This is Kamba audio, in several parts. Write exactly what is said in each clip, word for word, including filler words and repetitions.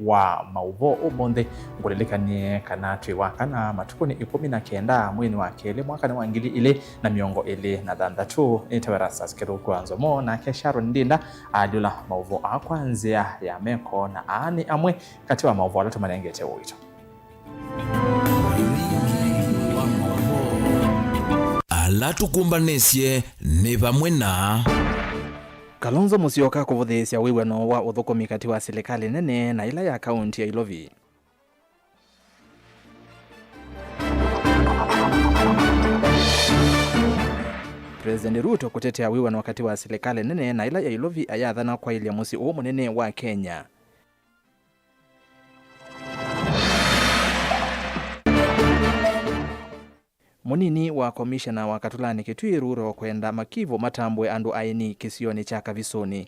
wa maũvoo ũmũnthĩ. Ngũlilikanie kana twĩ wa kana matukũnĩ ĩkũmi na kenda mweinĩ wa kelĩ mwakanĩ wa ngili ilĩ na mĩongo ĩlĩ na thanthatũ. Nĩtawa Erastus Kĩthũku wa Nzomo, nake Sharon Ndinda alyũla maũvoo aa kwa nzĩa ya meko, na aa nĩ amwe katĩ wa maũvoo ala tũmanengete ũito. Ala tũkũmbanĩsye nĩ vamwe na Kalonzo Musyoka kũvũthĩĩsya wĩw'ano wa ũthũkũmi katĩ wa silikalĩ nene na ĩla ya kaũnti ya Ilovi. President Ruto kũtetea wĩw'ano katĩ wa silikalĩ nene na ĩla ya Ilovi ayathana kwaĩlya mũsyĩ ũũ mũnene wa Kenya. Mũnini wa komishena wa Katũlanĩ Kitui Ruto kwenda makivũ matambũe andũ aeni kĩsionĩ kya Kavisũnĩ.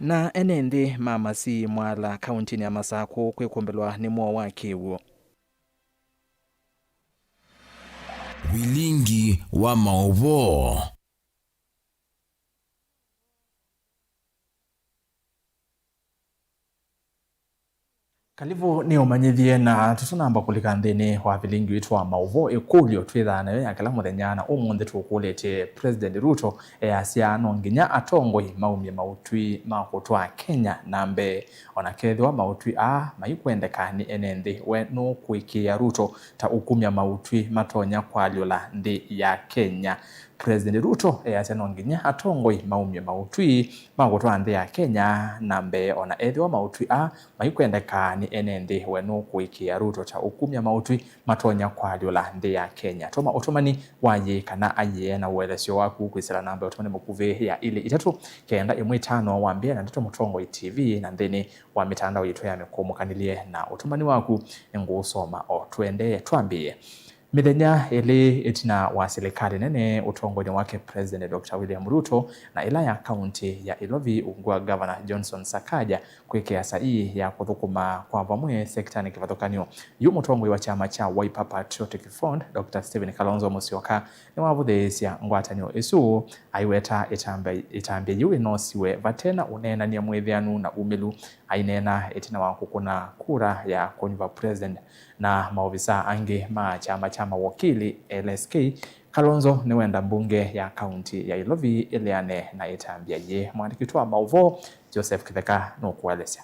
Na ene nthĩ ma Masii Mwala kaũntinĩ ya Masakũ kwĩkũmbĩlwa nĩ mũo wa kĩw'ũ. Vilingi wa maũvoo. Kalivũ nĩ ũmanyĩthye, na tũtanamba kũlika nthĩnĩ wa vilingi witũ wa maũvoo, ĩkũlyo twĩthaa nayo ya kĩla mũthenya, na ũmũnthĩ tũkũlĩtye President Ruto easya no nginya atongoi maumye maũtwi ma kũtwaa Kenya na mbee. Ona kethĩwa maũtwi aa maikwendeka nĩ ene nthĩ, we nũkũĩkĩĩa Ruto ta ũkumya maũtwi matonya kwalyũla nthĩ ya Kenya. President Ruto easya no nginya atongoi maumye maũtwi ma kũtwaa nthĩ ya Kenya na mbee, ona ethĩwa maũtwi aa maikwendeka nĩ ene nthĩ, we nũkũĩkĩĩa Ruto ta ũkumya maũtwi matonya kwalyũla nthĩ ya Kenya. Tũma ũtũmani wa yĩĩ kana ayĩe na ũelesyo waku kwĩsĩla namba ya ũtũmani mũkuvĩ ya ilĩ itatũ kenda ĩmwe itano, wambĩe na Ndeto Mũtongoi T V na nthĩnĩ wa mĩtandao yitũ ya mĩkũmũkanĩlye na ũtũmani waku nĩngũũsoma o tũendee. Twambĩĩe. Mĩthenya ĩlĩ ĩtina wa silikalĩ nene ũtongoinĩ wake President Doctor William Ruto na ĩla ya kaunti ya Ilovi ungu wa Governor Johnson Sakaja kwĩkĩa saii ya kũthũkũma kwa vamwe sektanĩ kĩvathũkany'o, yu mũtongoi wa kyama kya Wiper Patriotic Front, Doctor Stephen Kalonzo Musyoka, nĩwavũthĩĩsya ngwatanĩo ĩsu, aiweta ĩtambya, ĩtambya yĩu ĩnosiwe vate na ũneenany'a mwĩthĩanu na umĩlu, aineena ĩtina wa kũkũna kura ya kũnyuva president na maovisaa angĩ ma kyama kya mawokili, L S K. Kalonzo nĩwenda mbunge ya kaunti ya Ilovi ĩleane na ĩtambya yĩĩ. Mwandĩki witũ wa maũvoo, Joseph Kĩtheka, nũkũelesya.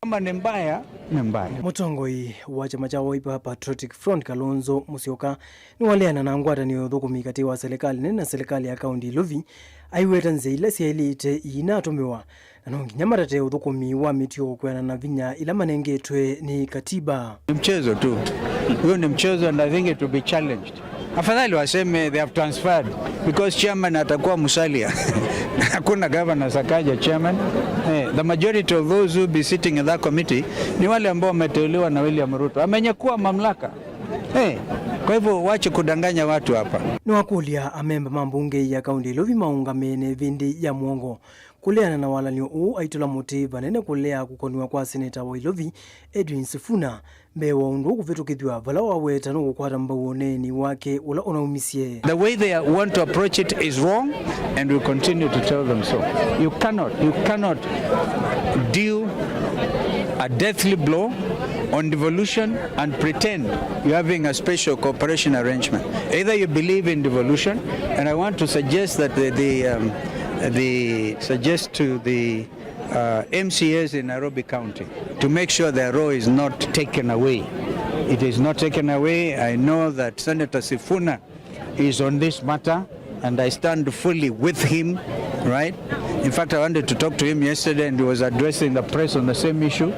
Kama ni mbaya, ni mbaya. Mũtongoi wa kyama kya Wiper Patriotic Front, Kalonzo Musyoka, nĩwaleana na ngwatanĩo ya ũthũkũmi katĩ wa silikalĩ nene na silikalĩ ya kaunti Ilovi, aiweta nzĩa ila syaĩlĩte iinatũmĩwa, na no nginya matatee ũthũkũmi wa mĩtuo kwĩanana na vinya ila manengetwe nĩ katiba. Ni mchezo tu. Huyo ni mchezo and I think it will be challenged. Afadhali waseme they have transferred because chairman atakuwa Musalia. Hakuna governor Sakaja chairman. Eh, the majority of those who be sitting in that committee ni wale ambao wameteuliwa na William Ruto. Amenyakua mamlaka. Eh, kwa hivyo wache kudanganya watu hapa. Nĩwakũlya amemba ma mbunge ya kaunti ya Ilovi maũngame na ĩvĩndĩ ya mũongo kũleana na walany'o ũũ aitũla mũtĩ vanene kũlea kũkonw'a kwa seneta wa Ilovi Edwin Sifuna mbee wa ũndũ ũũ kũvĩtũkĩthw'a vala waweta nũkũkwata mbau ũneeni wake ũla ũnaumisye. The way they want to approach it is wrong and we continue to tell them so. You cannot, you cannot deal a deathly blow on devolution and pretend you're having a special cooperation arrangement. Either you believe in devolution, and I want to suggest that the, the, um, the suggest to the uh, M C As in Nairobi County to make sure their role is not taken away. It is not taken away. I know that Senator Sifuna is on this matter, and I stand fully with him, right? In fact, I wanted to talk to him yesterday, and he was addressing the press on the same issue.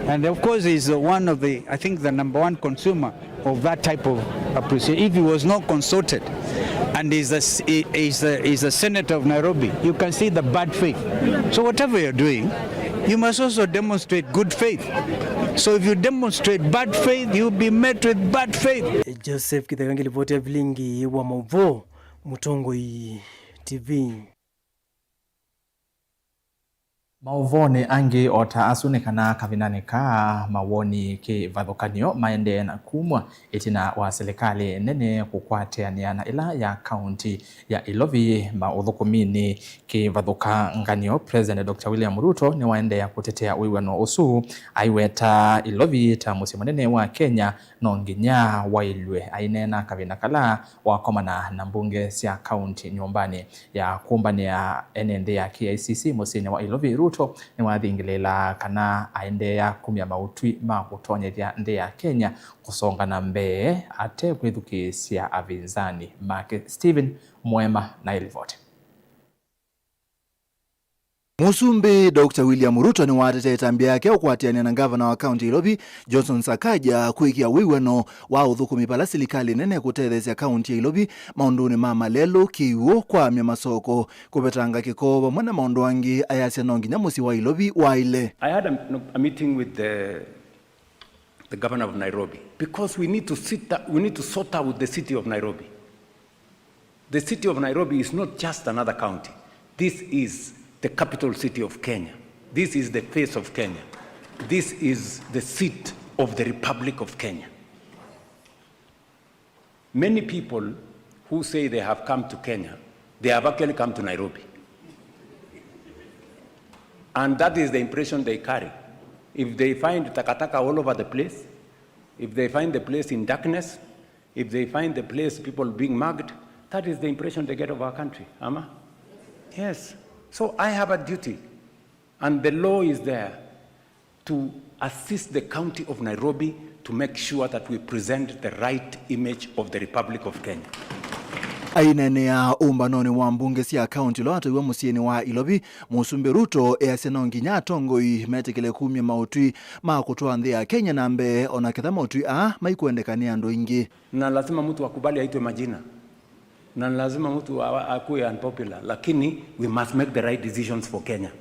And of course, he's the one of the, I think, the number one consumer of that type of appreciation. If he was not consulted and is a, is a, is a senator of Nairobi, you can see the bad faith. So whatever you're doing, you must also demonstrate good faith. So if you demonstrate bad faith, you'll be met with bad faith. Joseph Kĩtheka ngĩlivoti ya vilingi wa maũvoo, Mũtongoi T V. Maũvoonĩ angĩ o ta asu nĩ kana kavindanĩ kaa mawoni kĩvathũkany'o maendee na kumw'a ĩtina wa silikalĩ nene kũkwatĩanĩa na ĩla ya kaunti ya Ilovi maũthũkũminĩ. Kĩvathũkangany'o, President Doctor William Ruto nĩwaendeea kũtetea wĩw'ano ũsu, aiweta Ilovi ta mũsyĩ mũnene wa Kenya no nginya waĩlw'e. Aineena kavinda kala wakomana na mbunge sya kaunti nyũmbanĩ ya kũmbanĩa ene nthĩ ya K I C C mũsyĩnĩ wa Ilovi, Ruto nĩwathingĩlĩĩla kana aendeea kumya maũtwi ma kũtonyethya nthĩ ya Kenya kũsonga na mbee ate kwĩthukĩĩsya avinzani make. Stephen Mwema na ĩlivoti. Mũsumbĩ Doctor William Ruto nĩwatetee ĩtambya yake ũkwatĩanĩa na ngavana wa kaunti ya Ilovi, Johnson Sakaja, kwĩkĩa wĩw'ano wa ũthũkũmi vala silikalĩ nene kũtetheesya kaunti ya Ilovi maũndũnĩ ma malelũ, kĩw'ũ, kwamya masoko, kũvetanga kĩko, vamwe na maũndũ angĩ, ayasya no nginya mũsyĩ wa Ilovi waĩle. I had a, a meeting with the the governor of Nairobi, because we need to sit, we need to sort out the city of Nairobi. The city of Nairobi is not just another county. This is the capital city of Kenya. This is the face of Kenya. This is the seat of the Republic of Kenya. Many people who say they have come to Kenya, they have actually come to Nairobi. And that is the impression they carry. If they find takataka all over the place, if they find the place in darkness, if they find the place people being mugged, that is the impression they get of our country. Ama? Yes. So I have a duty, and the law is there to assist the county of Nairobi to make sure that we present the right image of the Republic of Kenya. Aineenea ũmbanonĩ wa mbunge sya kaunti ũla watwaiwe mũsyĩnĩ wa Ilovi, Mũsumbĩ Ruto easya no nginya atongoi metĩkĩle kumya maũtwi ma kũtwaa nthĩ ya Kenya na mbee, o na ketha maũtwi aa maikwendeka nĩ andũ aingĩ. Na lazima mtu akubali aitwe majina. Na lazima mtu awa-, akuwe unpopular, lakini we must make the right decisions for Kenya.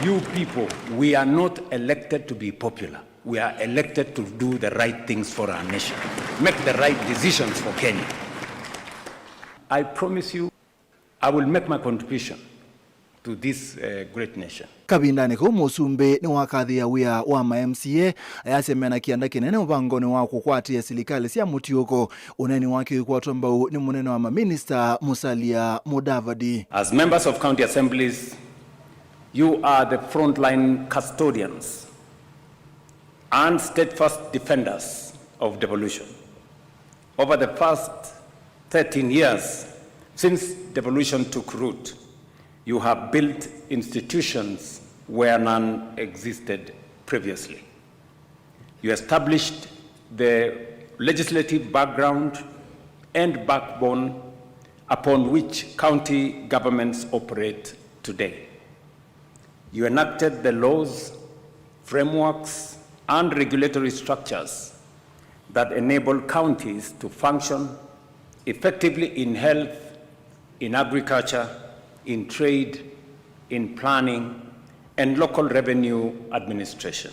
You people, we are not elected to be popular. We are elected to do the right things for our nation. Make the right decisions for Kenya. I promise you, I will make my contribution to this, uh, great nation. Kavindanĩ kau, mũsumbĩ nĩwakathĩĩa wĩa wa ma M C A, ayasya mena kĩanda kĩnene mũvangonĩ wa kũkwatĩĩa silikalĩ sya mũtiũko. Ũneeni wake ũikwatwa mbau nĩ mũnene wa maminista, Musalia Mudavadi. As members of county assemblies, you are the frontline custodians and steadfast defenders of devolution. Over the past thirteen years since devolution took root, you have built institutions where none existed previously. You established the legislative background and backbone upon which county governments operate today. You enacted the laws, frameworks, and regulatory structures that enable counties to function effectively in health, in agriculture, in trade, in planning, and local revenue administration.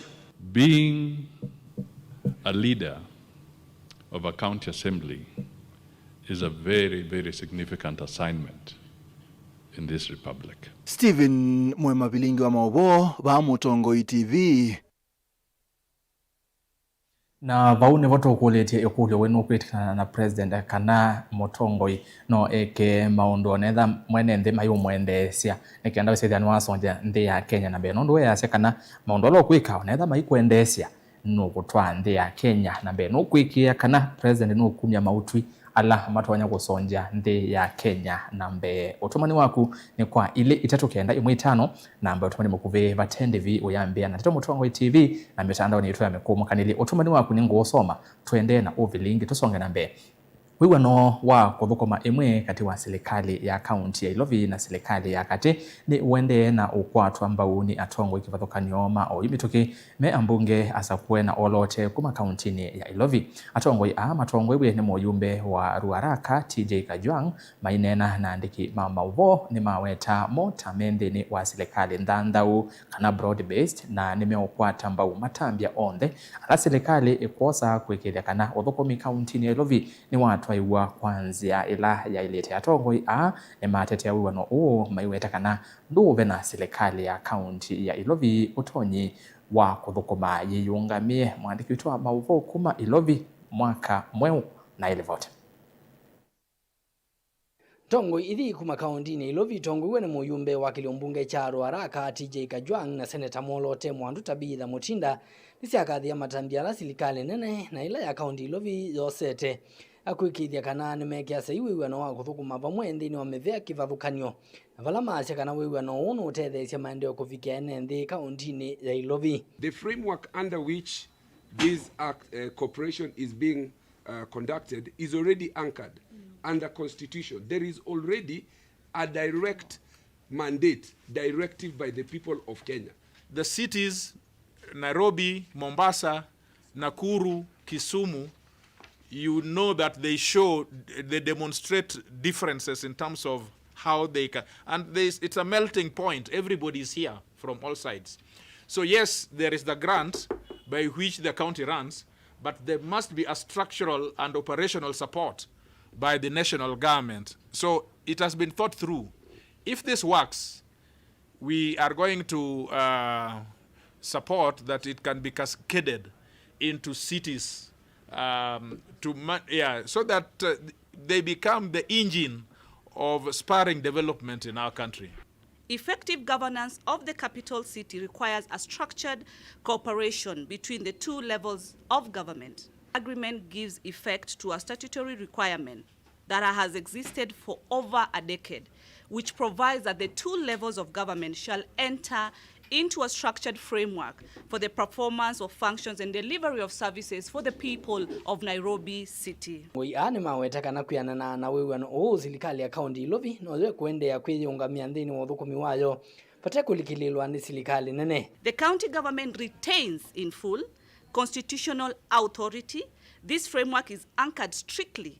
Being a leader of a county assembly is a very, very significant assignment in this republic. Stephen Mwema, vilingi wa maũvoo, vaa Mũtongoi T V. Na vau nĩvo tũkũlĩtye ĩkũlyo, we nũkwĩtĩkana na President kana mũtongoi no eke maũndũ onetha mwene nthĩ mayũmwendeesya nĩ kenda wĩsĩthya nĩwasongya nthĩ ya Kenya na mbee? Nũndũ we asya kana maũndũ ala ũkwĩka onetha maikwendeesya nũkũtwaa nthĩ ya Kenya na mbee. Nũkwĩkĩĩa kana President nũkumya maũtwi ala matonya kũsongya nthĩ ya Kenya na mbee? Ũtũmani waku nĩ kwa ilĩ itatũ kenda ĩmwe itano, namba ya ũtũmani mũkuvĩ vate ndĩvi ũyambĩa na Ndeto Mũtongoi T V na mĩtandaonĩ yitũ ya mĩkũũmũkanĩlye. Ũtũmani waku nĩngũũsoma, tũendee na ũvilingi, tũsonge na mbee. Wĩw'ano wa kũthũkũma ĩmwe katĩ wa silikalĩ ya kaunti ya Ilovi na silikalĩ ya katĩ nĩ ũendee na ũkwatwa mbau nĩ atongoi kĩvathũkany'o ma oyu mĩtũkĩ, me ambunge asakũe na oloote kuma kauntinĩ ya Ilovi. Atongoi aa matongoew'e nĩ mũyumbe wa Ruaraka, T J Kajwang', maineena na andĩki ma maũvoo nĩmaweta mo ta me nthĩnĩ wa silikalĩ nthanthau kana broad based, na nĩmeũkwata mbau matambya onthe ala silikalĩ ĩkwosa kwĩkĩĩthya kana ũthũkũmi kauntinĩ ya Ilovi nĩwatwa Maiw'a kwa nzĩa ĩla yaĩlĩte, atongoi aa nĩmatetea wĩw'ano ũũ, maiweta kana ndũũve na silikalĩ ya kaunti ya Ilovi ũtonyi wa kũthũkũma yĩyĩũngamĩe. Mwandĩki witũ wa maũvoo kuma Ilovi, Mwaka Mweũ, na ĩlivoti. Ntongoi ithi kuma kauntinĩ ya Ilovi itongoew'e nĩ mũyumbe wa kĩlio mbunge kya Ruaraka, T J Kajwang', na seneta mwolote Mwandu Tabitha Mutinda nĩsyakathĩa matambya ala silikalĩ nene na ĩla ya kaunti Ilovi yosete ya kwĩkĩĩthya kana nĩmekĩa saii wĩw'ano wa kũthũkũma vamwe nthĩnĩ wa mĩvĩa kĩvathũkany'o, na vala maasya kana wĩw'ano ũũ nũũtetheesya maendeeo kũvikĩa ene nthĩ kauntinĩ ya Ilovi. The framework under which this act, uh, cooperation is being uh, conducted is already anchored under constitution. There is already a direct mandate, directive by the people of Kenya. The cities, Nairobi, Mombasa, Nakuru, Kisumu, you know that they show, they demonstrate differences in terms of how they can, and there's, it's a melting point. Everybody is here from all sides. So yes, there is the grant by which the county runs, but there must be a structural and operational support by the national government. So it has been thought through. If this works, we are going to, uh, support that it can be cascaded into cities, um, to ma-, yeah, so that, uh, they become the engine of spurring development in our country. Effective governance of the capital city requires a structured cooperation between the two levels of government. Agreement gives effect to a statutory requirement that has existed for over a decade, which provides that the two levels of government shall enter into a structured framework for the performance of functions and delivery of services for the people of Nairobi City. Atongoi aa nĩmaweta kana kwĩanana na wĩw'ano ũũ, silikalĩ ya kaunti Ilovi noyo ĩkũendeea kwĩyĩũngamĩa nthĩnĩ wa ũthũkũmi wayo vate kũlikĩlĩĩlwa nĩ silikalĩ nene. The county government retains in full constitutional authority. This framework is anchored strictly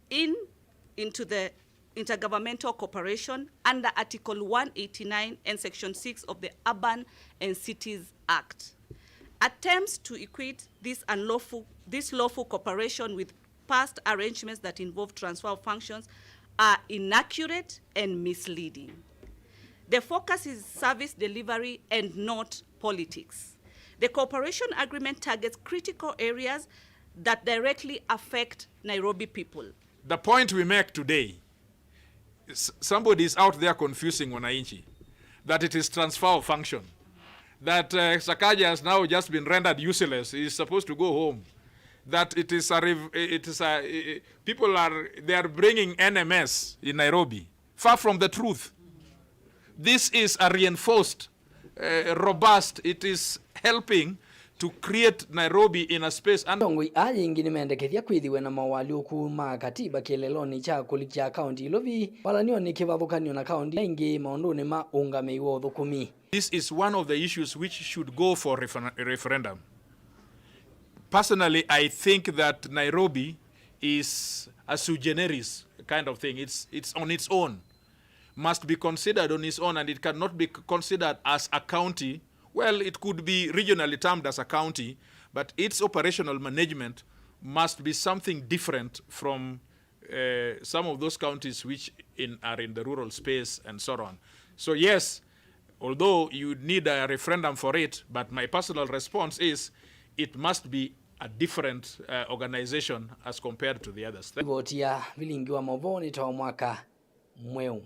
in, into the intergovernmental cooperation under Article one eighty-nine and Section six of the Urban and Cities Act. Attempts to equate this unlawful, this lawful cooperation with past arrangements that involve transfer of functions are inaccurate and misleading. The focus is service delivery and not politics. The cooperation agreement targets critical areas that directly affect Nairobi people. The point we make today, s-, somebody is out there confusing wananchi that it is transfer of function, that, uh, Sakaja has now just been rendered useless, he is supposed to go home, that it is a rev-, it is a, people are, they are bringing N M S in Nairobi. Far from the truth. This is a reinforced, uh, robust, it is helping to create Nairobi in a space. And atongoi aa yĩngĩ nĩmendekethya kwĩthĩwe na moalyũku ma katiba kĩeleelonĩ kya kũlikya kaunti Ilovi, walany'onĩ kĩvathũkany'o na kaunti ingĩ maũndũnĩ ma ũngamĩi wa ũthũkũmi. This is one of the issues which should go for refer-, referendum. Personally, I think that Nairobi is a sui generis kind of thing. It's, it's on its own, must be considered on its own, and it cannot be c-, considered as a county. Well, it could be regionally termed as a county, but its operational management must be something different from, uh, some of those counties which in, are in the rural space and so on. So yes, although you need a referendum for it, but my personal response is it must be a different, uh, organization as compared to the others. Rivoti ya vilingi wa maũvoo nĩ ta wa Mwaka Mweũ.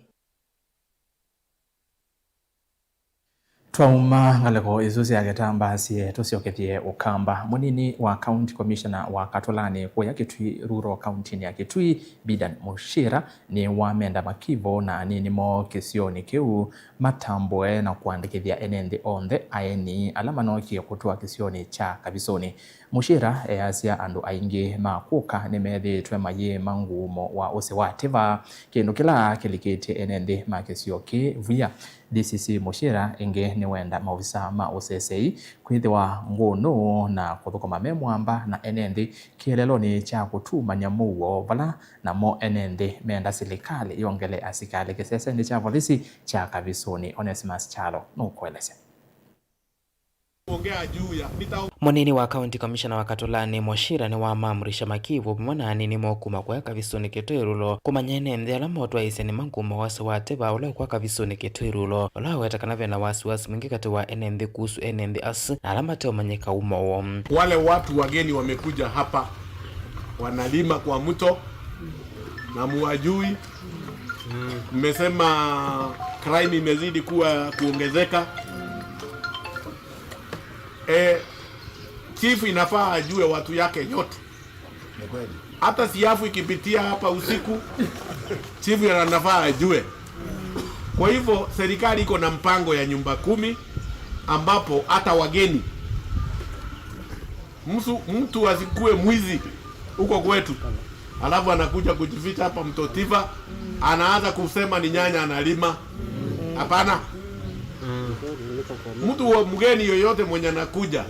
Twauma ngalĩko isu sya kĩtambaa sye, tũsyokethye Ũkamba. Mũnini wa County Commissioner wa Katũlanĩ kũya Kitui Rural, kauntinĩ ya Kitui, Bidan Mushira, nĩwamenda makivo na anini moo kĩsionĩ kĩu matambũe na kũandĩkĩthya ene nthĩ onthe aeni ala manookie kũtũa kĩsionĩ kya Kavisũnĩ. Mushira easya andũ aingĩ ma kũka nĩmethĩĩtwe mayĩĩma nguumo wa ũsĩ wa tĩva, kĩndũ kĩla kĩlikĩtye ene nthĩ ma kĩsio kĩĩ vuya. D C C Mushira ĩngĩ nĩwenda maovisa ma ũsesei kwĩthĩwa ngũnũ na kũthũkũma me mwamba na ene nthĩ kĩeleelonĩ kya kũtumany'a mũuo vala namo ene nthĩ menda silikalĩ yongele asikalĩ kĩsesenĩ kya volisi kya Kavisũnĩ. Onesimus Kyalo nũkũelesya. Ongea juu ya mita- Mũnini wa County Commissioner wa Katũlanĩ, Moshira, nĩwamaamurisha makivu vamwe na anini moo kuma kũya Kavisũnĩ Kĩtwĩrũlo kũmanya ene nthĩ ala motwaĩĩsye nĩ manguma wose wa Teva ũla ũkwa Kavisũnĩ Kĩtwĩrũlo, ũla waweta kana vena wasiwasi mwingĩ katĩ wa ene nthĩ kuhusu ene nthĩ asu na ala mateũmanyĩka umo woo. Wale watu wageni wamekuja hapa wanalima kwa mto na muwajui. Mmesema crime imezidi kuwa kuongezeka. Eh, chief inafaa ajue watu yake yote. Ni kweli. Hata siafu ikipitia hapa usiku, chief anafaa ajue. Kwa hivyo, serikali iko na mpango ya nyumba kumi, ambapo hata wageni, msu-, mtu asikue mwizi huko kwetu, alafu anakuja kujificha hapa Mto Tiva, anaanza kusema ni nyanya analima. Hapana. Mtu wa mgeni yoyote mwenye anakuja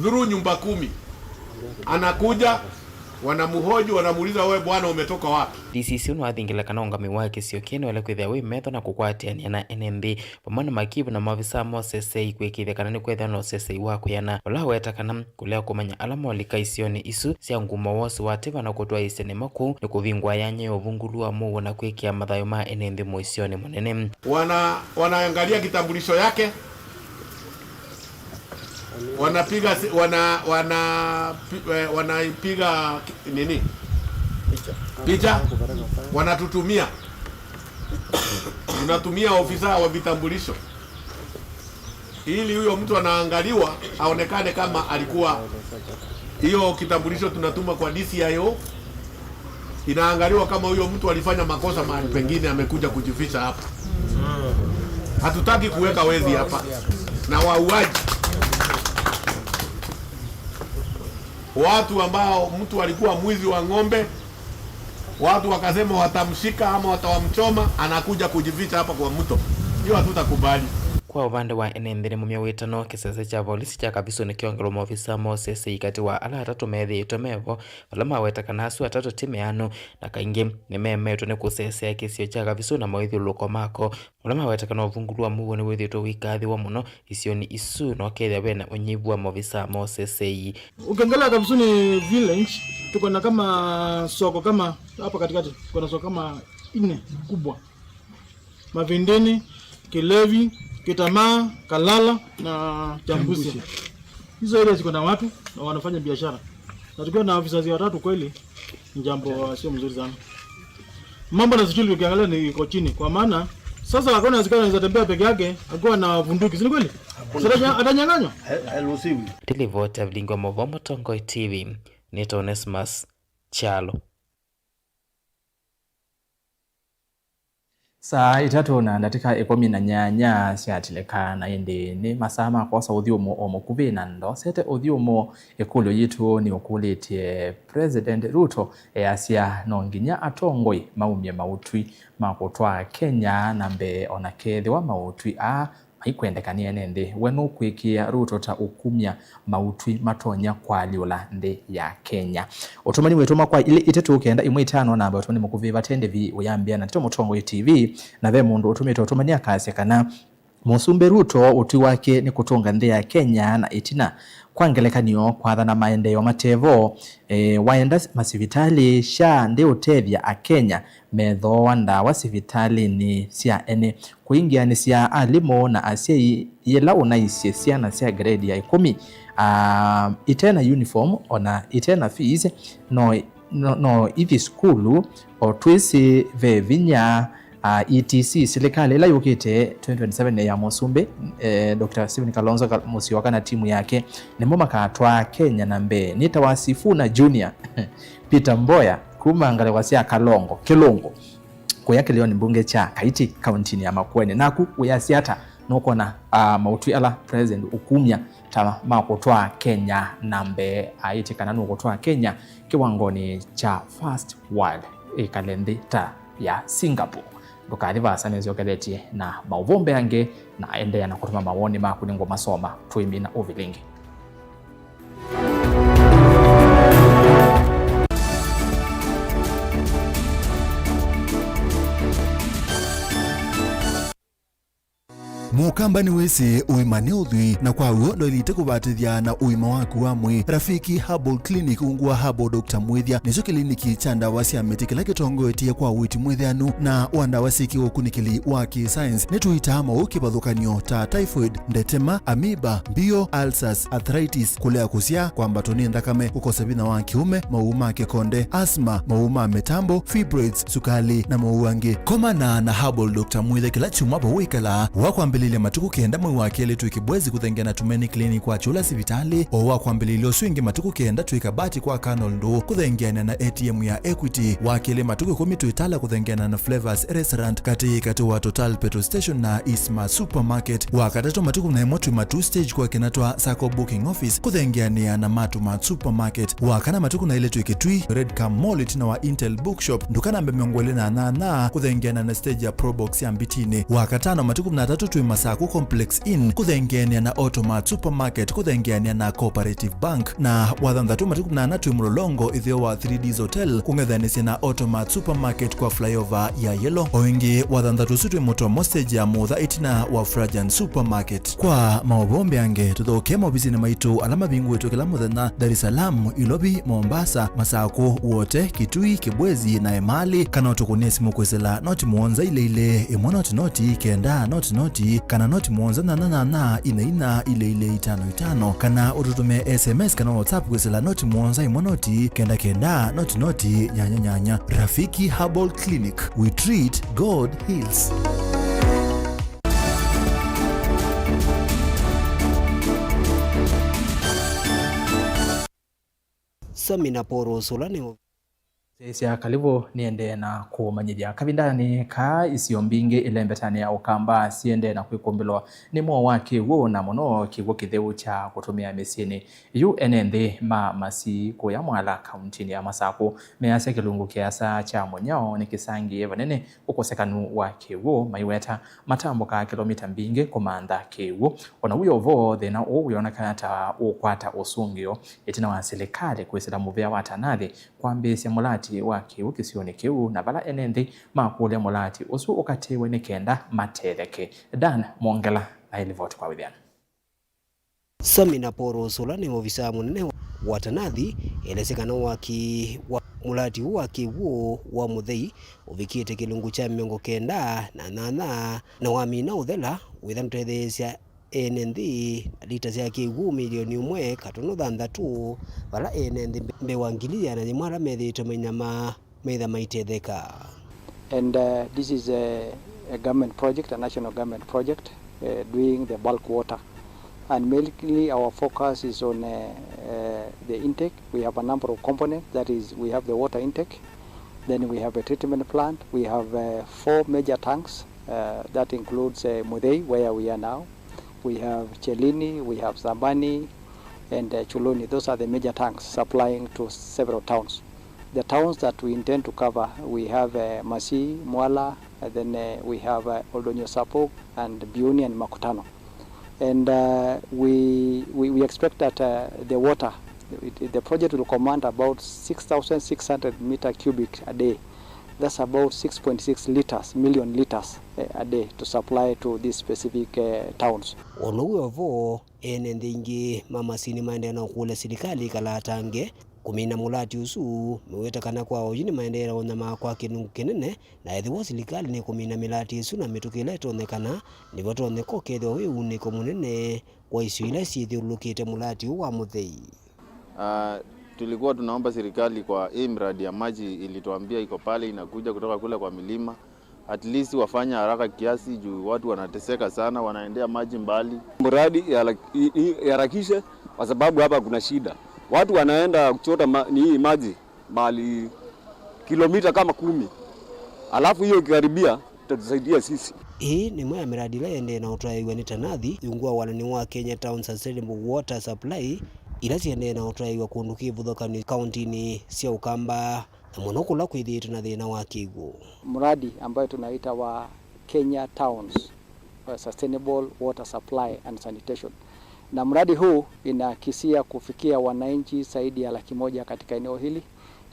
through nyumba kumi, anakuja, wanamhoji, wanamuuliza, "Wewe bwana, umetoka wapi?" D C C ũũ nĩwathingĩle kana ũngamĩi wa kĩsio kĩĩ nĩwaĩle kwĩthĩwa wĩ metho na kũkwatĩanĩa na ene nthĩ vamwe na makivu na maovisaa ma ũseseĩ kwĩkĩĩthya kana nĩkwethĩwa na ũseseĩ wa kwĩana, ũla waweta kana kũlea kũmanya ala molika isionĩ isu sya nguma wose wa Teva na kũtwaĩĩsya nĩma kũu nĩkũvingũaa yanya ya ũvungũlu wa mũuo na kwĩkĩa mathayũ ma ene nthĩ mũisyonĩ mũnene. Wana-, wanaangalia kitambulisho yake, wanapiga si-, wana-, wana-, pi-, eh, wanapiga ki-, nini? Picha. Wanatutumia. Tunatumia ofisa wa vitambulisho ili huyo mtu anaangaliwa aonekane kama alikuwa, hiyo kitambulisho tunatuma kwa D C I O, inaangaliwa kama huyo mtu alifanya makosa mahali pengine, amekuja kujificha hapa. Hatutaki kuweka wezi hapa na wauaji. Watu ambao mtu alikuwa mwizi wa ng'ombe, watu wakasema watamshika ama watawamchoma, anakuja kujificha hapa kwa mto. Hiyo hatutakubali. Kwa ũvande wa ene nthĩ nĩmaumya wĩtano, kĩsese kya volisi kya Kavisũ nĩkĩongelwa maovisaa ma ũseseĩ katĩ wa ala atatũ methĩĩtwe mevo, vala maweta kana asu atatũ ti meanu, na kaingĩ nĩmeemetwe nĩ kũsesea kĩsio kya Kavisũ na mawĩthyũlũlũko mako, ũla maweta kana ũvungũlu wa mũuo nĩwĩthĩĩtwe ũikathĩwa mũno isionĩ isu, na ũkethĩa ve na ũnyivu wa maovisaa ma ũseseĩ. Ukiangalia Kavisuni village, tuko na kama soko kama hapa katikati, tuko na soko kama nne kubwa. Mavindini, Kilevi, Kitamaa, Kalala na Chambusia. Hizo area ziko na watu na wanafanya biashara. Na tukiwa na officers watatu kweli, ni jambo, uh, sio mzuri sana. Mambo na security ukiangalia ni iko chini, kwa maana sasa hakuna askari anaweza tembea peke yake akiwa na bunduki, si ni kweli? Si atanya-, atanyang'anywa? Ndilivoti ya vilingi wa mavo Mũtongoi T V, nĩtawa Onesmus Kyalo. Saa itatũ na ndatĩka ĩkũmi na nyanya syatilĩka, na ĩndĩ nĩ masaa ma kwosa ũthyũmũ o mũkuvĩ, na ndosete ũthyũmũ, ĩkũlyo yitũ nĩũkũlĩtye, President Ruto easya no nginya atongoi maumye maũtwi ma kũtwaa Kenya na mbee, o na kethĩwa maũtwi aa maikwendeka nĩ ene nthĩ. We nũkwĩkĩĩa Ruto ta ũkumya maũtwi matonya kũalyũla nthĩ ya Kenya? Ũtũmani wĩtũma kwa ilĩ itatũ kenda ĩmwe itano, namba ũtũmani mũkuvĩ vate ndĩvi ũyambĩa na ndeto Mũtongoi T V, na ve mũndũ ũtũmĩte ũtũmani akasya kana Mũsumbĩ Ruto ũtwi wake nĩ kũtũnga nthĩ ya Kenya na ĩtina. Kwa ngelekany'o, kwathana maendeeo matevo, e, waenda masivitalĩ, SHA ndĩũtethya Akenya methooa ndawa sivitalĩnĩ sya ene. Kũingĩanĩsya alimũ na asyai yĩla ũnaisye syana sya grade ya ĩkũmi, aa, ite na uniform, o na ite na fees, no, no, no ithi sukulu, o twĩsĩ ve vinya, aa, E T C. Silikalĩ ĩla yũkĩte twenty twenty-seven ya Mũsumbĩ, eh, Doctor Stephen Kalonzo Kal-, Musyoka na timu yake nĩmo makatwaa Kenya na mbee. Nĩtawa Sifuna Junior Peter Mboya kuma ngalĩko sya Kalongo, Kĩlũngũ, kũya kĩlĩonĩ mbunge kya Kaiti, kauntinĩ ya Makueni. Naku wĩasya ata? Nũkwona, ah, maũtwi ala President ũkumya ta ma kũtwaa Kenya na mbee, aĩtye kana nũkũtwaa Kenya kĩwangonĩ kya first world, ĩkale nthĩ ta ya Singapore? Ndũkathi vaasa, nĩnzyokeletye na maũvoo mbeange, na endeea na kũtũma mawoni maku, nĩngũmasoma tũimina ũvilingi. Mũkamba nĩwĩsĩ ũima nĩ ũthwii, na kwa w'o ndwaĩlĩte kũvatĩthya na ũima waku wa mwĩĩ. Rafiki Herbal Clinic ungu wa Herbal Doctor Mwĩthya nĩkyo kĩliniki kya ndawa sya mĩtĩ kĩla kĩtongoetye kwa ũiiti mwĩthĩanu na wa ndawa syĩ kĩũkunĩkĩli wa kĩ-science. Nĩtũitaa maũũ kĩvathũkany'o ta typhoid, ndetema, amoeba, mbio, ulcers, arthritis, kũlea kũsyaa, kwambatwa nĩ nthakame, kũkosa vinya wa kĩũme, maũũ ma kĩkonde, asthma, maũũ ma mĩtambo, fibroids, sukali, na maũũ angĩ. Komana na Herbal Doctor Mwĩthya kĩla kyumwa vau wĩkalaa, wa kwambĩlĩlya matukũ kenda mwei wa kelĩ twĩ Kibwezi kũthengeana na Tumaini Clinic kwa Kyũla sivitalĩ, o wa kwambĩlĩlya ũsu ĩngĩ matukũ kenda twĩ Kabati kwa Colonel Ndũũ kũthengeanĩa na A T M ya Equity, wa kelĩ matukũ ĩkũmi twĩ Tala kũthengeana na Flavors Restaurant katĩ katĩ wa Total Petrol Station na Eastmart Supermarket, wa katatũ matukũ na ĩmwe twĩ Matuu Stage kwa Kinatwa Sacco Booking Office kũthengeanĩa na Matumart Supermarket, wa kana matukũ na ĩlĩ twĩ Kitui Red Cam Mall ĩtina wa Intel Bookshop, nduka namba mĩongo ĩlĩ na nyanya kũthengeana na stage ya Probox ya Mbitinĩ, wa katano matukũ na atatũ twĩ Masaku Complex Inn kũthengeanĩa na Automart Supermarket kũthengeanĩa na Cooperative Bank, na wa thanthatũ matukũ na ana twĩ Mlolongo ĩtheo wa three Ds Hotel kũng'ethanĩsya na Automart Supermarket kwa flyover ya Yellow. O ĩngĩ, wa thanthatũ ũsu twĩ Mũtomo stage ya Mũtha ĩtina wa Frajan Supermarket. Kwa maũvoo mbeange, tũthokee maovisinĩ maitũ ala mavingũĩtwe kĩla mũthenya, Dar es Salaam, Ilovi, Mombasa, Masakũ, Wote, Kitui, Kibwezi, na Emali, kana ũtũkũnĩe simũ kwĩsĩla noti mũonza ilĩ ilĩ, ĩmwe noti noti, kenda noti noti, kana noti mũonza nyanya nyanya, ina ina, ilĩ ilĩ, itano itano, kana ũtũtũmĩe S M S kana WhatsApp kwĩsĩla noti mũonza ĩmwe noti, kenda kenda, noti noti, nyanya nyanya. Rafiki Herbal Clinic, we treat, God heals. Sami na Poros, ũla nĩ sya Kalivũ nĩendee na kũmanyĩthya kavindanĩ kaa isio mbingĩ ĩlembetanĩ ya Ũkamba siendee na kwĩkũmbĩlwa nĩ mwoo wa kĩw'ũ, na mũno kĩw'ũ kĩtheu kya kũtũmĩa mĩsyĩnĩ. Yu ene nthĩ ma Masii kũya Mwala, kauntinĩ ya Masakũ, measya kĩlungu kĩasa kya mũnyao nĩkĩsangĩe vanene ũkosekanu wa kĩw'ũ, maiweta matambũkaa kĩlomita mbingĩ kũmantha kĩw'ũ. O na wĩ o vo, thĩna ũũ wĩoneka ta ũkwata ũsũngĩo ĩtina wa silikalĩ kwĩsĩla mũvĩa wa Tanathi kwambĩĩsya mũlati wa kĩw'ũ kĩsionĩ kĩu, na vala ene nthĩ makũlya mũlati ũsu ũkatĩwe nĩ kenda matetheke. Dan Mwongela aĩ livoti kwa wĩthĩano. Sami na Poros, ũla nĩ ovisaa mũnene wa Tanathi, elesya kana waki wa mũlati ũũ wa kĩw'ũ wa mũthei ũvikĩte kĩlungu kya mĩongo kenda na nyanya na wamina ũthela, wĩtha ndũtetheesya ene nthĩ na lita sya kĩw'ũ milioni ĩmwe katono thanthatũ, vala ene nthĩ mbee wa ngili ĩana yĩmwe ala methĩĩtwe mainama metha maitetheka. And uh, this is a, a government project, a national government project, uh, doing the bulk water. And mainly our focus is on uh, uh, the intake. We have a number of components, that is, we have the water intake, then we have a treatment plant, we have uh, four major tanks, uh, that includes uh, Muthei, where we are now, we have Chelini, we have Sambani, and uh, Chuluni. Those are the major tanks supplying to several towns. The towns that we intend to cover, we have uh, Masii, Mwala, and then uh, we have uh, Oldonyo Sapuk, and Biuni and Makutano. And uh, we, we, we expect that uh, the water, it, the project will command about six thousand six hundred meter cubic a day. That's about six point six liters, million liters uh, a day to supply to these specific uh, towns. O na wĩ o vo, ene nthĩ ingĩ ma Masii nĩmaendee na ũkũlya silikalĩ ĩkalatange kũmina mũlati ũsu, meweta kana kwa oyu nĩmaendee na ũnyamaa kwa kĩlungu kĩnene, na ethĩwa silikalĩ nĩkũmina mĩlati ĩsu na mĩtũkĩ ĩla ĩtonyekana, nĩvatonyeka ũkethĩwa wĩ unĩko mũnene kwa isio ila syĩthyũlũlũkĩte mũlati ũũ wa mũthei. Ah, tulikuwa tunaomba serikali kwa hii mradi ya maji ilituambia iko pale inakuja kutoka kule kwa milima. At least wafanye haraka kiasi juu watu wanateseka sana, wanaendea maji mbali. Mradi ihala-, i-, i-, iharakishe kwa sababu hapa kuna shida. Watu wanaenda kuchota ma-, ni hii maji mahali kilomita kama kumi. Alafu hiyo ikikaribia, itatusaidia sisi. Ĩĩ nĩ ĩmwe ya mĩradi ĩla ĩendee na ũtwaĩĩw'a nĩ Tanathi, ungu wa walani wa Kenya Town Sustainable Water Supply, ila siendee na ũtwaĩĩw'a kũndũ kĩvũthũkanĩ kauntinĩ sya Ũkamba, na mũno kũla kwĩthĩĩtwe na thĩna wa kĩw'ũ. Mradi ambayo tunaita wa Kenya Towns, uh, Sustainable Water Supply and Sanitation. Na mradi huu inakisia kufikia wananchi zaidi ya laki moja katika eneo hili,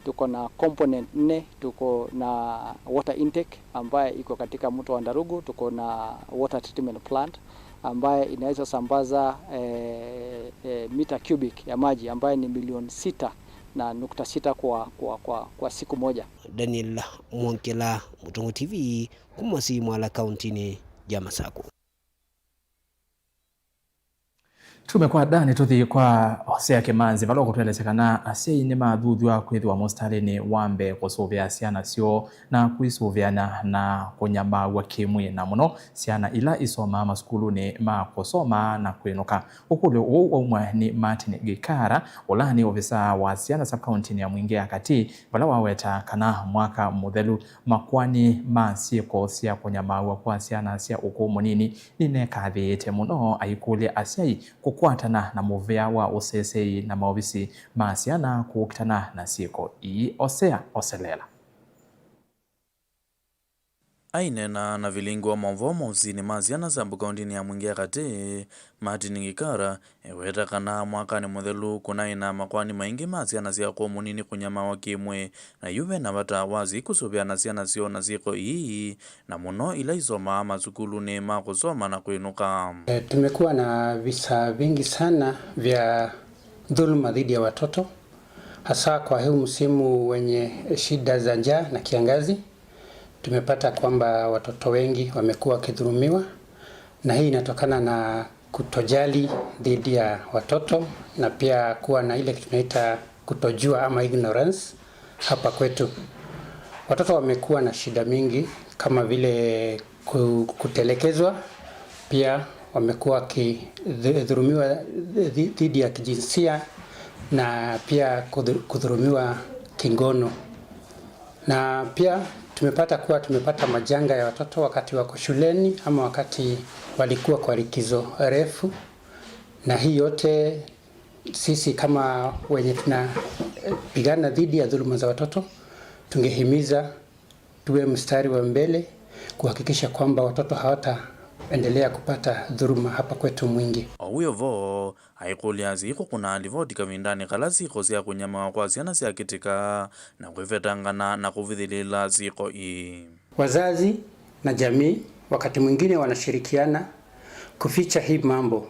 tuko na component nne. Tuko na water intake ambaye iko katika mto wa Ndarugu, tuko na water treatment plant ambaye inaweza sambaza eh, eh, mita cubic ya maji ambaye ni milioni sita na nukta sita kwa, kwa, kwa, kwa siku moja. Daniel Mwongela, Mũtong'o T V, kuma Simwala, kauntinĩ ya Masakũ. Tume kwa Dan, tũthi kwa Osea Kĩmanzi, vala ũkũtũelesya kana asyai nĩmathuthw'a kwĩthĩwa mũsitalĩnĩ wa mbee kũsũvĩa syana syoo na kwisũvĩana na kũnyamaaw'a kĩ-mwĩĩ, na mũno syana ila isomaa masukulunĩ ma kũsoma na kwĩnũka. Ũkũlyo ũũ waumwa nĩ Martin Gĩkara, ũla nĩ ovisaa wa syana sub-kauntinĩ ya Mwingĩ ya Katĩ, vala waweta kana mwaka mũthelu makoani ma syĩko sya kũnyamaaw'a kwa syana sya ũkũũ mũnini ninekathĩĩte mũno, aikũlya asyai kũkwatana na mũvea wa ũseseĩ na maovisi ma syana kũkitana na syĩko ii. Osea Oselela. Aineena na vilingi wa maũvoo maovisinĩ ma syana sub-kauntinĩ ya Mwingĩ ya Katĩ, Martin Gĩkara eweta kana mwakanĩ mũthelu kũnaĩ na makoani maingĩ ma syana sya ũkũũ mũnini kũnyamawa kĩ-mwĩĩ, na yu ve na vata wa asyai kũsũvĩana syana syoo na syĩko ii, na mũno ila isomaa masukulunĩ ma kũsoma na kwĩnũka. Eh, tumekuwa na visa vingi sana vya dhuluma dhidi ya watoto, hasa kwa huu msimu wenye shida za njaa na kiangazi. Tumepata kwamba watoto wengi wamekuwa wakidhulumiwa, na hii inatokana na kutojali dhidi ya watoto na pia kuwa na ile kitu tunaita kutojua ama ignorance hapa kwetu. Watoto wamekuwa na shida mingi kama vile ku-, kutelekezwa, pia wamekuwa wakidhulumiwa dhi-, dhidi ya kijinsia na pia kudhu-, kudhulumiwa kingono. Na pia tumepata kuwa tumepata majanga ya watoto wakati wako shuleni ama wakati walikuwa kwa likizo refu, na hii yote sisi kama wenye tunapigana dhidi ya dhuluma za watoto, tungehimiza tuwe mstari wa mbele kuhakikisha kwamba watoto hawataendelea kupata dhuluma hapa kwetu Mwingi. O wĩ o vo, aikũlya asyai kũkũna livoti kavindanĩ kala syĩko sya kũnyamawa kwa syana syakĩtĩka na kwĩvetangana na kũvithĩlĩĩla syĩko ii. Wazazi na jamii wakati mwingine wanashirikiana kuficha hii mambo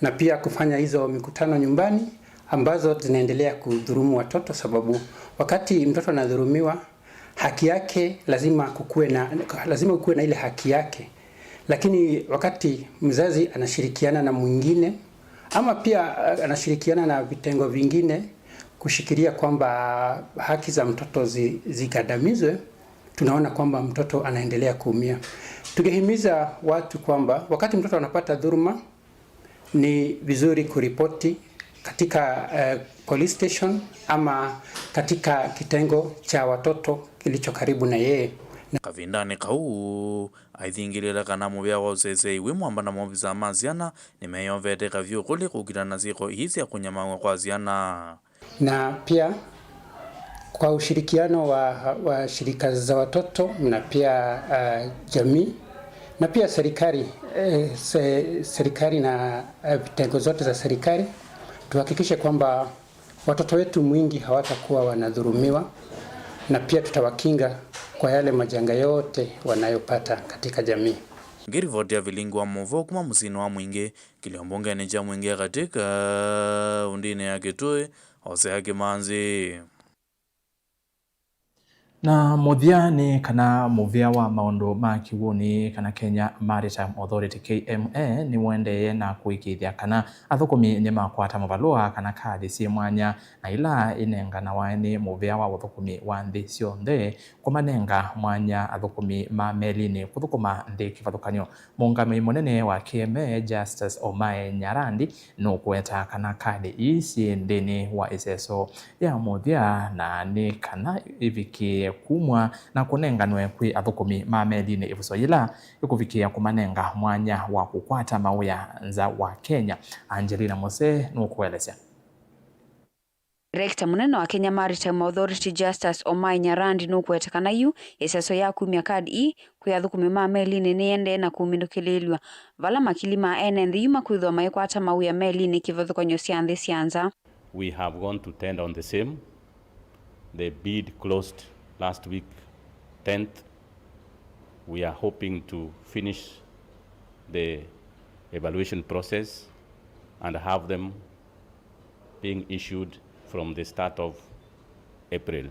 na pia kufanya hizo mikutano nyumbani ambazo zinaendelea kudhulumu watoto, sababu wakati mtoto anadhulumiwa, haki yake lazima kukuwe na, lazima kukuwe na ile haki yake. Lakini wakati mzazi anashirikiana na mwingine, ama pia, eh, anashirikiana na vitengo vingine kushikilia kwamba haki za mtoto zi-, zikandamizwe, tunaona kwamba mtoto anaendelea kuumia. Tungehimiza watu kwamba wakati mtoto anapata dhuluma, ni vizuri kuripoti katika, eh, police station ama katika kitengo cha watoto kilicho karibu na yeye. Kavindanĩ kau, aithingĩlĩĩla kana mũvea wa ũseseĩ wĩ mwamba na maovisa ma syana nĩmeyovete kavyũ kũlĩ kũkitana na syĩko ii sya kũnyamaaw'a kwa syana. Na pia kwa ushirikiano wa, wa shirika za watoto na pia, ah, jamii na pia serikali, eh, se-, serikali na, eh, vitengo zote za serikali, tuhakikishe kwamba watoto wetu Mwingi hawatakuwa wanadhulumiwa na pia tutawakinga kwa yale majanga yote wanayopata katika jamii. Ngĩrivoti ya vilingi wa maũvoo kuma mũsyĩnĩ wa Mwingi, kĩlio mbungenĩ kya Mwingi ya Katĩ, kaũndĩnĩ ya Kitui, Osea Kĩmanzi. Na mũthya nĩ kana mũvĩa wa maũndũ ma kĩw'ũnĩ kana Kenya Maritime Authority, K M A, nĩũendee na kũĩkĩĩthya kana athũkũmi nĩmakwata mavalũa kana kathi syĩ mwanya na ila inenganawa nĩ mũvĩa wa ũthũkũmi wa nthĩ syonthe kũmanenga mwanya athũkũmi ma melinĩ kũthũkũma nthĩ kĩvathũkany'o. Mũũngamĩi mũnene wa K M A, Justus Omae Nyarandi, nũkũweta kana kadi ii syĩ nthĩnĩ wa ĩseso ya mũthya, na nĩ kana ĩvikĩe kumw'a na kũnenganwe kwĩ athũkũmi ma melinĩ ĩvuso yĩla ĩkũvikĩĩa kũmanenga mwanya wa kũkwata mawĩa nza wa Kenya. Angelina Mose nũkũelesya. Director mũnene wa Kenya Maritime Authority, Justus Omae Nyarandi, nũkũweta kana yu ĩseso ya kumya kadi ii kwĩ athũkũmi ma melinĩ nĩyendee na kumĩnũkĩlĩĩlw'a, vala makili ma ene nthĩ yu makwĩthĩwa maikwata mawĩa melinĩ kĩvathũkany'o sya nthĩ sya nza. We have gone to tender on the same. The bid closed last week, tenth. We are hoping to finish the evaluation process and have them being issued from the start of April.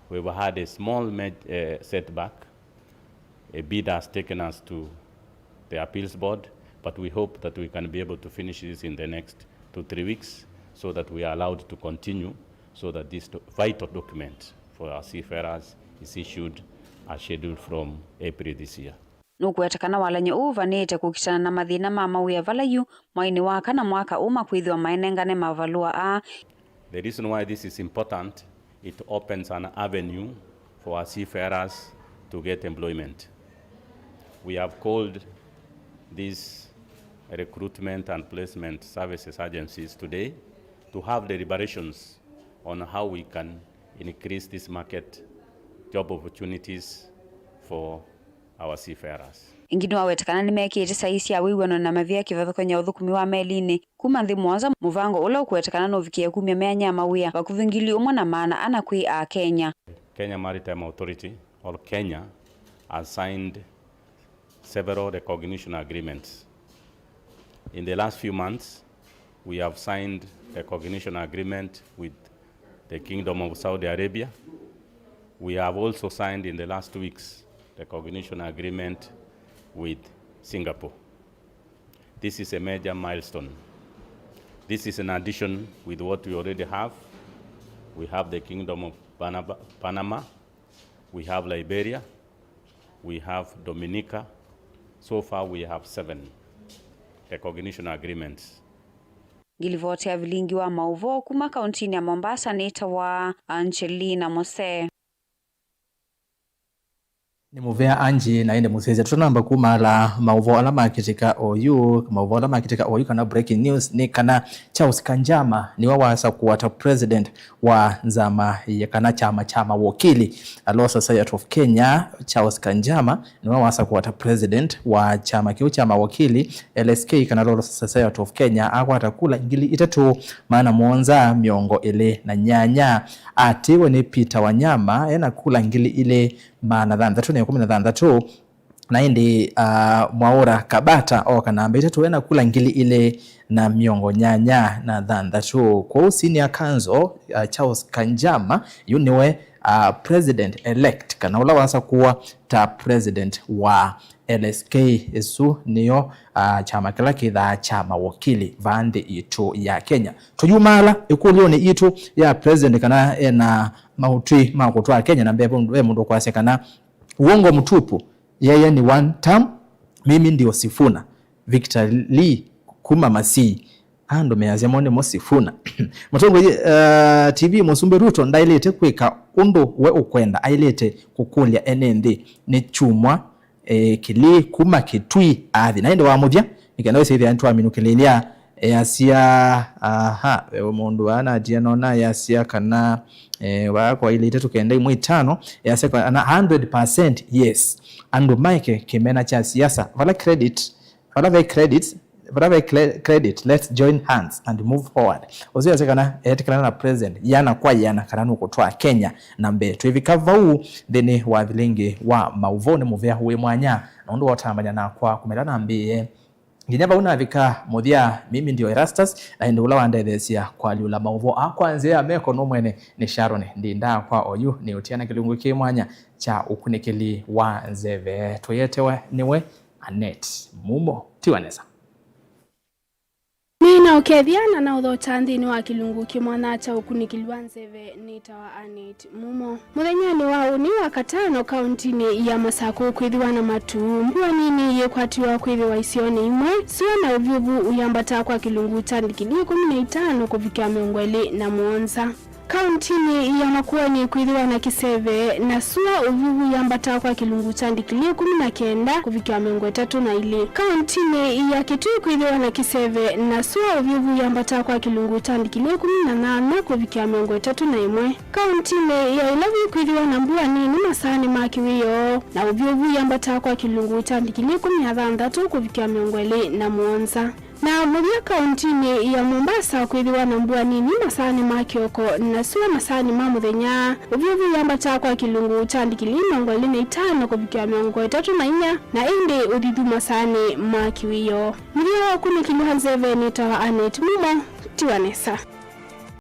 We've had a small med-, uh, setback. A bid has taken us to the appeals board, but we hope that we can be able to finish this in the next two, three weeks so that we are allowed to continue, so that this do-, vital document for our seafarers is issued as scheduled from April this year. Nũkũweta kana walany'o ũũ ũvanĩĩte kũkitana na mathĩna ma mawĩa vala yu mwaĩnĩ wa kana mwaka ũũ makwĩthĩwa maenengane mavalũa aa. The reason why this is important, it opens an avenue for our seafarers to get employment. We have called these recruitment and placement services agencies today to have deliberations on how we can increase this market, job opportunities for our seafarers. Ĩngĩ nĩwaweta kana nĩmekĩĩte saii sya wĩw'ano na mavĩa kĩvathũkany'o ya ũthũkũmi wa melinĩ kuma nthĩ mũonza, mũvango ũla ũkũwetekana nũvikĩe kumya mĩanya ya mawĩa vakuvĩ ngili ũmwe na maana ana kwĩ Akenya. Kenya Maritime Authority, or Kenya, has signed several recognition agreements. In the last few months, we have signed recognition agreement with the Kingdom of Saudi Arabia. We have also signed in the last weeks recognition agreement with Singapore. This is a major milestone. This is in addition with what we already have. We have the Kingdom of Panama, Panama. We have Liberia. We have Dominica. So far we have seven recognition agreements. Ngilivoti ya vilingi wa maũvoo kuma kauntinĩ ya Mombasa nĩtawa Angelina Mose. Nĩ mũvea Angie, na ĩndĩ mũsyaĩĩsya tũtanamba kumaala maũvoo ala makĩtĩka oyu, maũvoo ala makĩtĩka oyu kana breaking news nĩ kana Charles Kanjama nĩwe wasakũwa ta president wa nzama ya kana kyama kya mawokili, a Law Society of Kenya. Charles Kanjama nĩwe wasakũwa ta president wa kyama kĩu kya mawokili, L S K, kana Law Society of Kenya, akwata kula ngili itatũ maana mũonza mĩongo ĩlĩ na nyanya. Atĩĩwe nĩ Peter Wanyama ena kula ngili ilĩ maana thanthatũ na ĩkũmi na thanthatũ, na ĩndĩ, ah, Mwaũra Kabata ooka namba itatũ ena kula ngili ilĩ na mĩongo nyanya na thanthatũ. Kwoou senior counsel, ah, Charles Kanjama, yu nĩwe, ah, president elect, kana ũla wasakũwa ta president wa L S K. Ĩsu nĩyo, ah, kyama kĩla kĩthaa kya mawokili vaa nthĩ itũ ya Kenya. Tũyumaala ĩkũlyoonĩ itũ ya president kana ena maũtwi ma kũtwaa Kenya na mbee, ve mũndũ ũkwasya kana uongo mtupu, yeye ni one term, mimi ndio Sifuna. Victor Lee kuma Masii. Andũ measya mo nĩmo Sifuna. Mũtongoi, uh, T V, Mũsumbĩ Ruto ndaĩlĩte kwĩka ũndũ we ũkwenda, aĩlĩte kũkũlya ene nthĩ nĩ kyumwa, eh, Kĩlĩ kuma Kĩtui athi. Na ĩndĩ wa mũthya, nĩ kenda wĩsĩthĩa nĩtwaminũkĩlĩlya, easya, aha, ve mũndũ anatia nona easya kana, eh, wa kwa ile itatũ kenda imwe itano, easya kana hundred percent yes. Andũ maeke kĩmena kya siasa. Vala credit, vala ve credit, vala ve cre-, credit, let's join hands and move forward. Ũsu easya kana etĩkĩlana na president, yana kwa yana, kana nũkũtwaa Kenya na mbee. Twĩvika vau nthĩnĩ wa vilingi wa maũvoo nĩ mũvea wĩ mwanya, na ũndũ wa ũtambany'a nakwa kũmela nambĩĩe. Nginya vau navika mũthya, mimi ndio Erastus, na ĩndĩ ũla wandetheesya kũalyũla maũvoo aa kwa nzĩa ya meko no mwene nĩ Sharon Ndinda. Kwa oyu nĩ ũtiana kĩlungu kĩ mwanya kya ũkunĩkĩli wa nzeve. Tũyetewe nĩwe Anet Mumo. Tiwa nesa. Nĩnaũkethya na naũthokya nthĩnĩ wa kĩlungu kĩ mwanya kya ũkunĩkĩli wa nzeve. Nĩtawa Anet Mumo. Mũthenyanĩ wa ũnĩ wa katano kauntinĩ ya Masakũ kwĩthĩwa na matu. Mbua nini yĩkwatiwa kwĩthĩwa isionĩ imwe, sua na ũvyũvu ũyambata kwa kĩlungu kya ndikilii ĩkũmi na itano kũvikĩa mĩongo ĩlĩ na mũonza. Kauntinĩ ya Makueni kwĩthĩwa na kĩseve na sua, ũvyũvu yambata kwa kĩlungu kya ndikilii ĩkũmi na kenda kũvikĩa mĩongo ĩtatũ na ilĩ. Kauntinĩ ya Kitui kwĩthĩwa na kĩseve na sua, ũvyũvu yambata kwa kĩlungu kya ndikilii ĩkũmi na nyanya kũvikĩa mĩongo ĩtatũ na ĩmwe. Kauntinĩ ya Ilovi kwĩthĩwa na mbua nini masaanĩ ma kĩwĩoo, na ũvyũvu yambata kwa kĩlungu kya ndikilii ĩkũmi na thanthatũ kũvikĩa mĩongo ĩlĩ na mũonza. Na mũthya kaũntinĩ ya Mombasa kwĩthĩwa na mbua nini masaanĩ ma kĩoko na syũa masaanĩ ma mũthenya. Ũvyũvu yambataa kwa kĩlungu kya ndikilii mĩongo ĩlĩ na itano kũvikĩa mĩongo ĩtatũ na inya, na ĩndĩ ũthithu masaanĩ ma kĩwĩoo. Mũthya wa ũkunĩkĩli wa nzeve nĩtawa Anet Mumo, tiwa nesa.